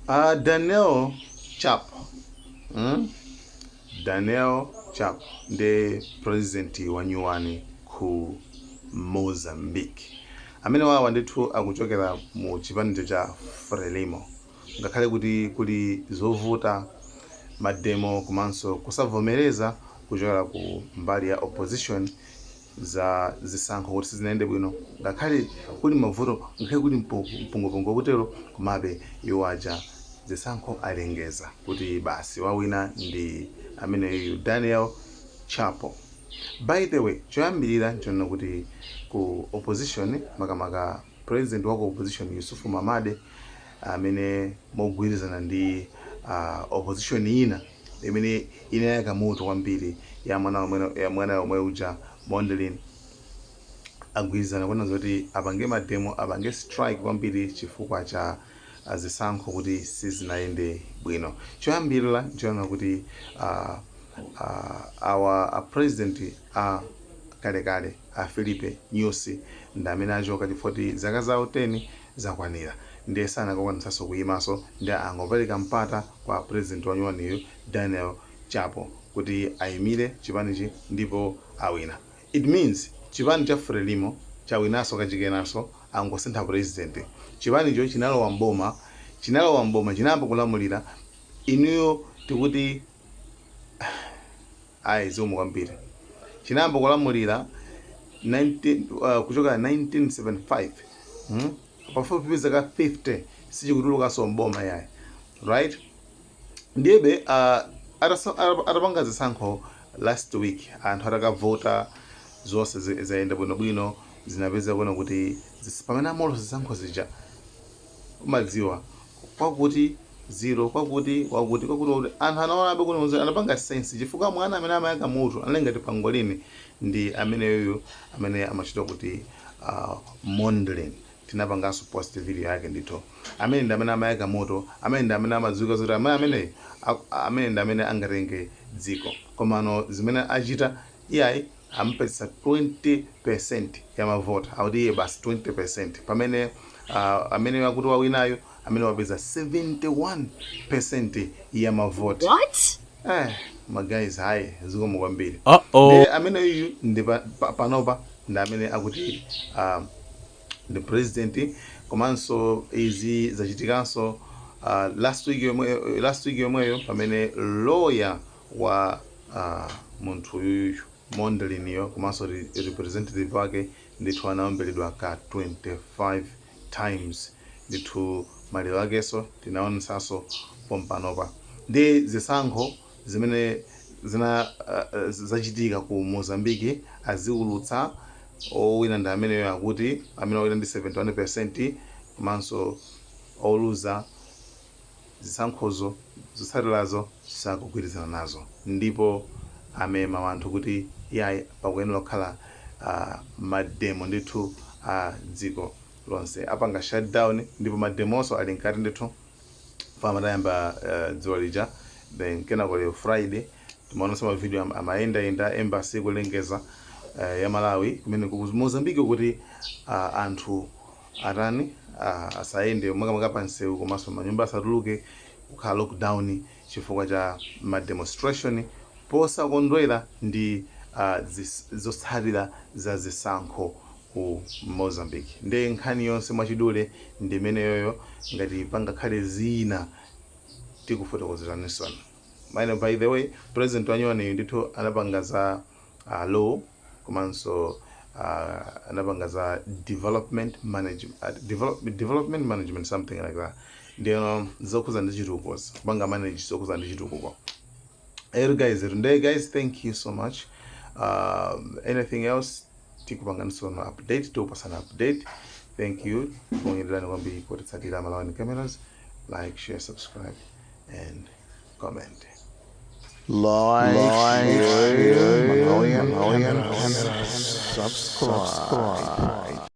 Daniel Chapo, Daniel Chapo ndi president wa nyuwani ku Mozambique. Amene wawa ndithu akuchokera mu chipanicho cha Frelimo. Ngakhale kuti kuli zovuta, mademo komanso kusavomereza kuchokera ku mbali ya opposition za zisankho kuti sizinayende bwino, ngakhale kuli mavuto, ngakhale kuli mpungwepungwe kutero, komabe iwo aja zisankho alengeza kuti basi, wawina ndi ameneyu Daniel Chapo. By the way, choyambirira nchonena kuti ku opposition, makamaka president wa ku opposition Yusufu Mamade, amene mogwirizana ndi opposition ina imene inayaka moto kwambiri ya mwana yomwe uja Mondlane, agwirizana kuona zoti apange mademo, apange strike kwambiri chifukwa cha zisankho kuti sizinayende bwino. Choyambirira nchonena kuti awa a president a kalekale a Filipe Nyusi ndi amene achoka chifukwa kuti zaka zawo 10 zakwanira, ndiye sanakakwanisanso kuyimanso, ndi angopereka mpata kwa president wa nyuwaniyo Daniel Chapo kuti ayimire chipanichi, ndipo awina. It means chipani cha Frelimo chawinanso kachikenanso, angosintha president. Chipanicho chinalowa mboma, chinalowa mboma, chinayamba kulamulira. Inuyo tikuti ayi, zikomo kwambiri. Chinayamba kulamulira 19, kuchoka 1975, Pafupifupi zaka 50 sichikutulukanso mboma yayi, right? Ndiyebe atapanga zisankho last week, anthu atakavota, zonse zayenda bwinobwino, zinapeza kuona kuti pamene amolo zisankho zija, umadziwa kwakuti zero, kwakuti kwakuti kwakuti kwakuti, anthu anaonabe kuti anapanga sense, chifukwa mwana amene amayaka mutu anali ngati pangolini ndi ameneyoyo amene amachitwa kuti Mondlane. Tinapanganso post video yake ndithu. Amene ndi amene amayaka moto, amene ndi amene amadziwika zoti amene ameneyo amene ndi amene angatenge dziko. Komano zimene achita, iyayi, amupatsa 20% ya mavota, akuti iye basi 20%, pamene amene akuti wawinayo amene wapeza 71% ya mavoti. What? Ma guys, hayi, zikomo kwambiri. Uh-oh. Ndi amene uyu ndi panopa ndi amene akuti ndi president. Komanso izi zachitikanso last week yomweyo, pamene lawyer wa munthu uyuyu Mondlaneyo komanso representative wake ndithu anaomberedwa ka 25 times ndithu. Maliro akenso tinaonetsanso pompanopa. Ndi zisankho zimene zina zachitika ku Mozambique aziulutsa, owina ndi ameneyo, akuti amene owina ndi 71, komanso oluza zisankhozo zotsatirazo sakugwirizana nazo, ndipo amema anthu kuti iyayi, pakuyenera kukhala mademo ndithu a dziko lonse, apanga shutdown, ndipo mademonso ali mkati ndithu. Pamatayamba dzuwa lija, then kenako lero Friday timaonanso mavideo amayendayenda embassy kulengeza ya Malawi kumene ku Mozambique kuti anthu atani, asayende makamaka pa msewu komanso manyumba asatuluke, kukhala lockdown chifukwa cha ma demonstration posakondwera ndi zotsatira za zisankho ku Mozambique. Ndi nkhani yonse mwachidule ndi imeneyoyo. Ngati pangakhale zina, tikufotokozeraninso. Mine, by the way, president wanyuwaniyu ndithu anapanga za law komanso anapanga za development management, development management, something like that. Ndiyeno zokhuza ndi chitukuko, kupanga manage zokhuza ndi chitukuko. Hey guys, today guys, thank you so much. Anything else, tikupanganiso no update, tikupasana update. Thank you, kuongererani kwambiri potitsatira. Malawi Cameras, like, share, subscribe and comment. Like, share, Malawian Cameras, subscribe.